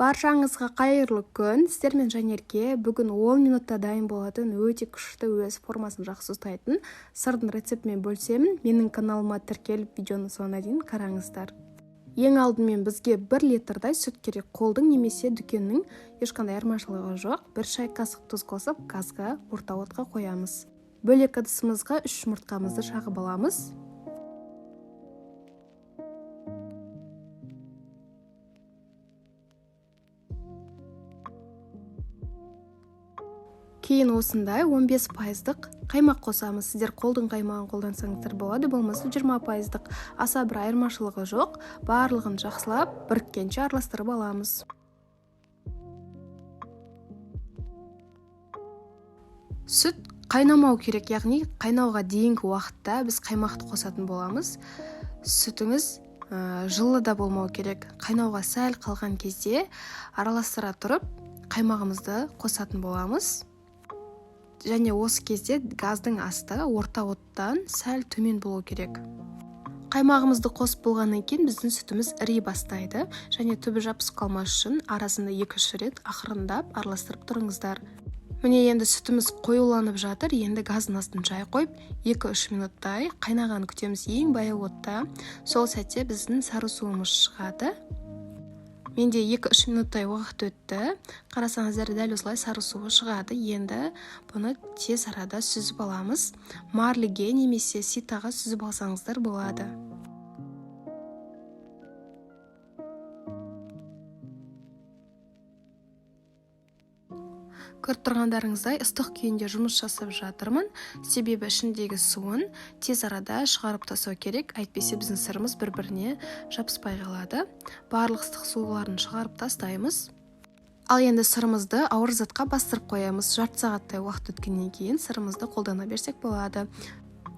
Баршаңызға қайырлы күн. Сіздермен Жанерке. Бүгін 10 минутта дайын болатын өте күшті, өз формасын жақсы ұстайтын сырдың рецептімен бөлісемін. Менің каналыма тіркеліп, видеоны соңына дейін қараңыздар. Ең алдымен бізге 1 литрдай сүт керек. Қолдың немесе дүкеннің ешқандай айырмашылығы жоқ. 1 шай қасық тұз қосып, газға орта отқа қоямыз. Бөлек ыдысымызға 3 жұмыртқамызды шағып аламыз. Кейін осындай 15%-дық қаймақ қосамыз. Сіздер қолдың қаймағын қолдансаңыздар болады, болмаса 20%-дық. Аса бір айырмашылығы жоқ. Барлығын жақсылап біріккенше араластырып аламыз. Сүт қайнамау керек, яғни қайнауға дейінгі уақытта біз қаймақты қосатын боламыз. Сүтіңіз жылы да болмау керек. Қайнауға сәл қалған кезде араластыра тұрып, қаймағымызды қосатын боламыз. Және осы кезде газдың асты орта оттан сәл төмен болу керек. Қаймағымызды қосып болғаннан кейін біздің сүтіміз іри бастайды. Және түбі жабысып қалмас үшін арасында 2-3 рет ақырындап араластырып тұрыңыздар. Міне енді сүтіміз қоюланып жатыр. Енді газдың астын жай қойып, 2-3 минуттай қайнағанын күтеміз ең баяу отта. Сол сәтте біздің сары суымыз шығады. Менде 2-3 минуттай уақыт өтті. Қарасаңыздар, дәл осылай сары суы шығады. Енді бұны тез арада сүзіп аламыз. Марлеге немесе ситаға сүзіп алсаңыздар болады. Көріп тұрғандарыңыздай, ыстық күйінде жұмыс жасап жатырмын. Себебі ішіндегі суын тез арада шығарып тастау керек. Әйтпесе біздің сырымыз бір-біріне жабыспай қалады. Барлық ыстық суларын шығарып тастаймыз. Ал енді сырымызды ауыр затқа бастырып қоямыз. Жарты сағаттай уақыт өткеннен кейін сырымызды қолдана берсек болады.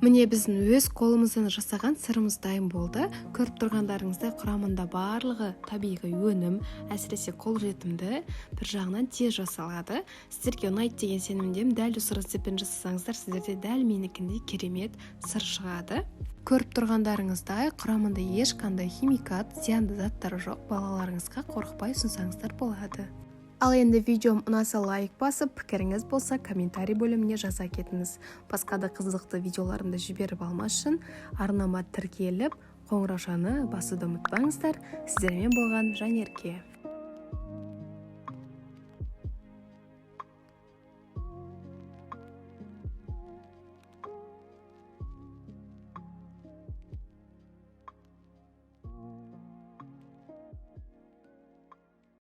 Міне біздің өз қолымыздан жасаған сырымыз дайын болды. Көріп тұрғандарыңыздай, құрамында барлығы табиғи өнім, әсіресе қолжетімді, бір жағынан тез жасалады. Сіздерге ұнайды деген сенімдемін. Дәл осы рецептпен жасасаңыздар, сіздерде дәл менікіндей керемет сыр шығады. Көріп тұрғандарыңыздай, құрамында ешқандай химикат, зиянды заттар жоқ. Балаларыңызға қорықпай ұсынсаңыздар болады. Ал енді видеом ұнаса лайк басып, пікіріңіз болса комментарий бөліміне жаза кетіңіз. Басқа да қызықты видеоларымды жіберіп алмас үшін арнама тіркеліп, қоңыраушаны басуды ұмытпаңыздар. Сіздермен болған Жанерке.